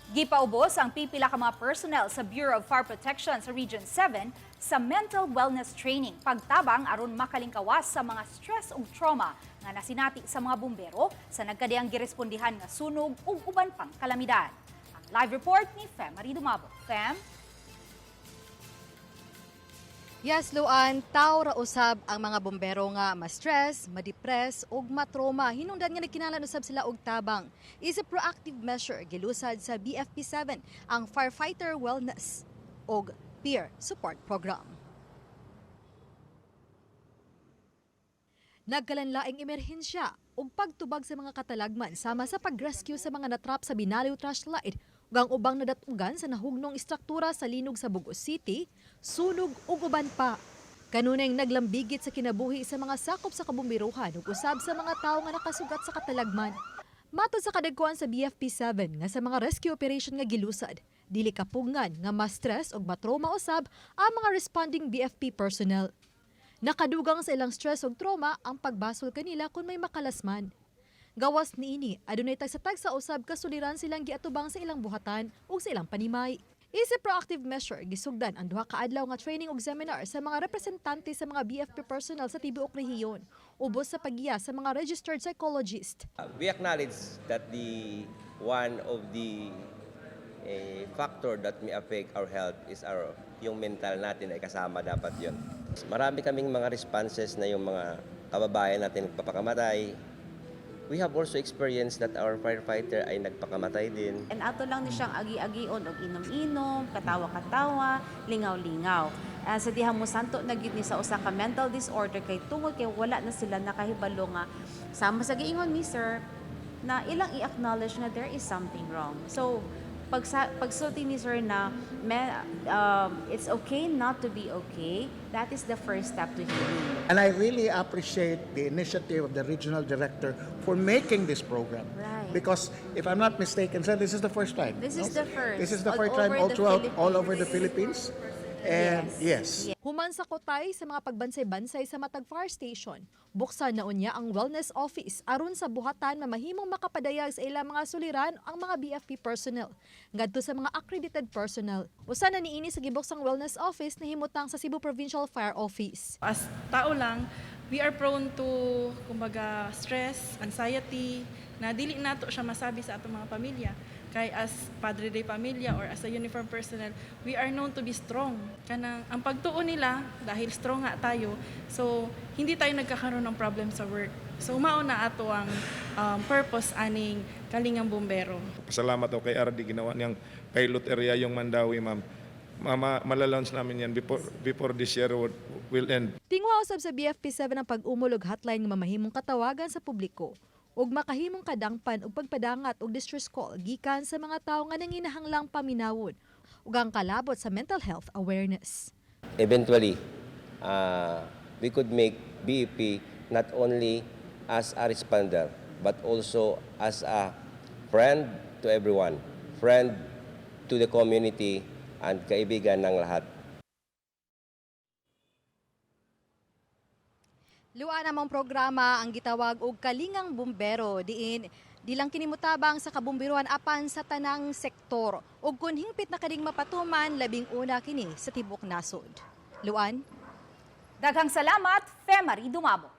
Gipaubos ang pipila ka mga personnel sa Bureau of Fire Protection sa Region 7 sa mental wellness training, pagtabang aron makalingkawas sa mga stress ug trauma nga nasinati sa mga bumbero sa nagkadiyang girespondihan nga sunog ug uban pang kalamidad. Ang live report ni Fem Marie Dumabo. Fem? Yes, Luan, tao ra usab ang mga bombero nga ma-stress, ma-depress ug matroma. Hinungdan nga nagkinahanglan usab sila og tabang. Is a proactive measure gilusad sa BFP 7 ang Firefighter Wellness ug Peer Support Program. Nagkalanlaing emerhensya ug pagtubag sa mga katalagman sama sa pag-rescue sa mga natrap sa Binaliw trash slide ug ang ubang nadatugan sa nahugnong istruktura sa linog sa Bogo City, sunog ug uban pa. Kanunayng naglambigit sa kinabuhi sa mga sakop sa kabumbiruhan ug usab sa mga tawo nga nakasugat sa katalagman. Matod sa kadagkuan sa BFP 7 nga sa mga rescue operation nga gilusad, dili kapugngan nga ma-stress ug matroma usab ang mga responding BFP personnel. Nakadugang sa ilang stress ug trauma ang pagbasol kanila kung may makalasman. Gawas niini, adunay tagsa-tagsa usab kasuliran silang giatubang sa ilang buhatan ug sa ilang panimay. Isip proactive measure, gisugdan ang 2 ka adlaw nga training ug seminar sa mga representante sa mga BFP personnel sa tibuok rehiyon, ubos sa paggiya sa mga registered psychologist. We acknowledge that the one of the factor that may affect our health is our yung mental natin ay kasama dapat yon. Marami kaming mga responses na yung mga kababayan natin nagpapakamatay. We have also experienced that our firefighter ay nagpakamatay din. And ato lang ni siyang agi-agion og inom-inom, katawa-katawa, lingaw-lingaw. Sa diha mo santo na gyud ni sa usa ka mental disorder kay tungod kay wala na sila nakahibalo nga sama sa giingon ni sir na ilang i-acknowledge na there is something wrong. So pagsulti ni sir na it's okay not to be okay, that is the first step to healing. And I really appreciate the initiative of the regional director for making this program. Because if I'm not mistaken, sir, this is the first time. This no? is the first. This is the All first time over all the throughout, all Philippines. over the Philippines. And yes. Human sa kotay sa mga pagbansay-bansay sa matag fire station, buksan na unya ang wellness office aron sa buhatan mamahimong makapadayag sa ilang mga suliran ang mga BFP personnel ngadto sa mga accredited personnel. Usa na niini sa gibuksang wellness office na himutang sa Cebu Provincial Fire Office. As tao lang, we are prone to, kumbaga, stress, anxiety, na dili nato siya masabi sa atong mga pamilya. Kay as padre de familia or as a uniform personnel, we are known to be strong. Kanang ang pagtuo nila dahil strong nga tayo, so hindi tayo nagkakaroon ng problem sa work. So mao na ato ang purpose aning Kalingang Bumbero. Pasalamat ako kay RD, ginawa niyang pilot area yung Mandaue, ma'am. Mama, malalaunch namin yan before this year will end. Tingwa usab sa BFP 7 ang pag-umol og hotline nga mamahimong katawagan sa publiko ug makahimong kadangpan og pagpadangat og distress call gikan sa mga tawo nga nanginahanglang paminawon ug ang kalabot sa mental health awareness. Eventually, we could make BFP not only as a responder, but also as a friend to everyone, friend to the community, and kaibigan ng lahat. Luan, among programa ang gitawag og Kalingang Bumbero diin di lang kini motabang sa kabumbiruan apan sa tanang sektor ug kun hingpit na kaning mapatuman, labing una kini sa tibok nasod. Luan? Daghang salamat, Femary Dumabo.